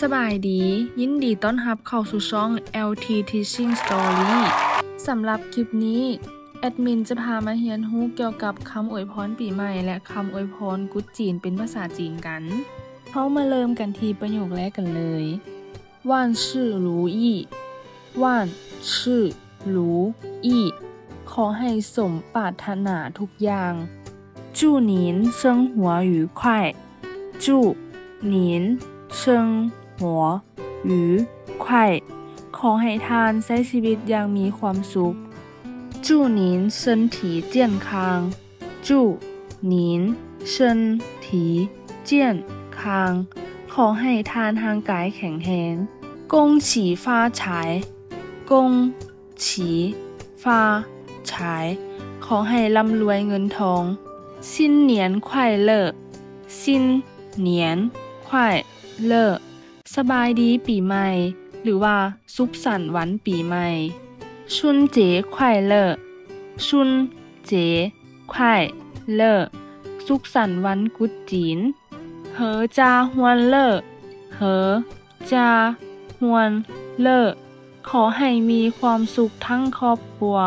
ສະບາຍດີ, ຍິນດີຕ້ອນຮັບເຂົ້າສູ່ຊ່ອງ ແອລທີ Teaching Story. ສຳລັບຄລິບນີ້ ແອດມິນຈະພາມາຮຽນຮູ້ກ່ຽວກັບຄຳອວຍພອນປີໃໝ່ ແລະ ຄຳອວຍພອນກຸດຈີນເປັນພາສາຈີນກັນ. ເຮົາມາເລີ່ມກັນທີ່ປະໂຫຍກແລກກັນເລີຍ. 万事如意, 万事如意, ຂໍໃຫ້ສົມປາດຖະໜາທຸກຢ່າງ. 祝您生活愉快, 祝您生活愉快, ຂໍໃຫ້ທ່ານໃຊ້ຊີວິດຢ່າງມີຄວາມສຸກ. 祝您身体健康, 祝您身体健康, ຂໍໃຫ້ທ່ານຮ່າງກາຍແຂງແຮງ. 恭喜发财, 恭喜发财, ຂໍໃຫ້ລ່ຳລວຍເງິນທອງ. 新年快乐, 新年快乐, ສະບາຍດີປີໃໝ່ ຫຼືວ່າສຸກສັນວັນປີໃໝ່. 春节快乐, 春节快乐, ສຸກສັນວັນກຸດຈີນ. 阖家欢乐, 阖家欢乐, ຂໍໃຫ້ມີຄວາມສຸກທັງຄອບຄົວ.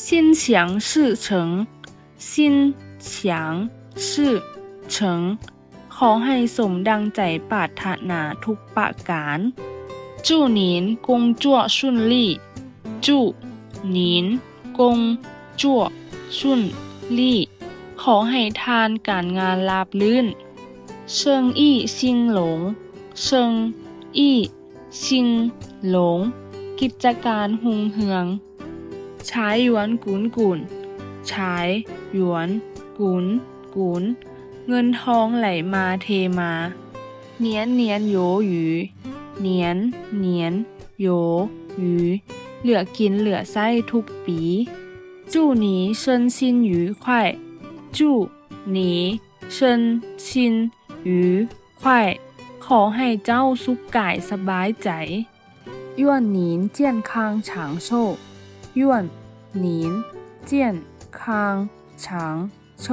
心想事成, 心想事成, ຂໍໃຫ້ສົມດັ່ງໃຈປາດຖະໜາທຸກປະການ. 祝您工作顺利, 祝您工作顺利, ຂໍໃຫ້ທ່ານການງານລາບລື່ນ. 生意兴隆, 生意兴隆, ກິດຈະການຮຸ່ງເຮືອງ. 财源滚滚, 财源滚滚, ເງິນທອງໄຫຼມາເທມາ. 年年有余, 年年有余, ເຫຼືອກິນເຫຼືອໃຊ້ທຸກປີ. 祝你身心愉快, 祝你身心愉快, ຂໍໃຫ້ເຈົ້າສຸກກາຍສະບາຍໃຈ. 愿您健康长寿, 愿您健康长寿,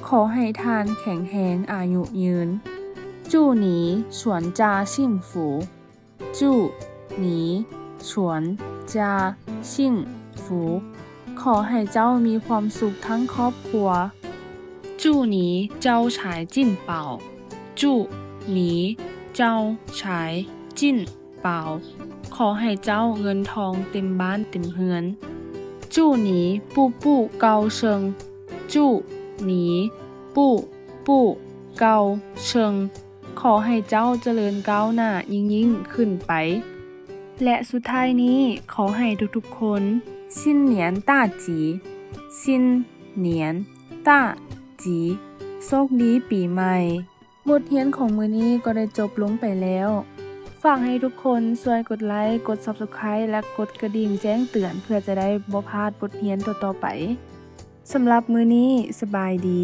ຂໍໃຫ້ທ່ານແຂງແຮງອາຍຸຍືນ. 祝你全家幸福, 祝你全家幸福, ຂໍໃຫ້ເຈົ້າມີຄວາມສຸກທັງຄອບຄົວ. 祝你招财进宝, 祝你招财进宝, ຂໍໃຫ້ເຈົ້າເງິນທອງເຕັມບ້ານເຕັມເຮືອນ. 祝你步步高升, 祝你步步高升, ຂໍໃຫ້ເຈົ້າຈະເລີນກ້າວໜ້າຍິ່ງໆຂຶ້ນໄປ. ແລະ ສຸດທ້າຍນີ້ ຂໍໃຫ້ທຸກໆຄົນ 新年大吉, 新年大吉, ໂຊກດີປີໃໝ່. ບົດຮຽນຂອງມື້ນີ້ກໍໄດ້ຈົບລົງໄປແລ້ວ. ຝາກໃຫ້ທຸກຄົນຊ່ວຍກົດໄລ, ກົດ Subscribe ແລະ ກົດກະດິ່ງແຈ້ງເຕືອນ ເພື່ອຈະໄດ້ບໍ່ພາດບົດຮຽນຕໍ່ໆໄປ. ສຳລັບມື້ນີ້ ສະບາຍດີ.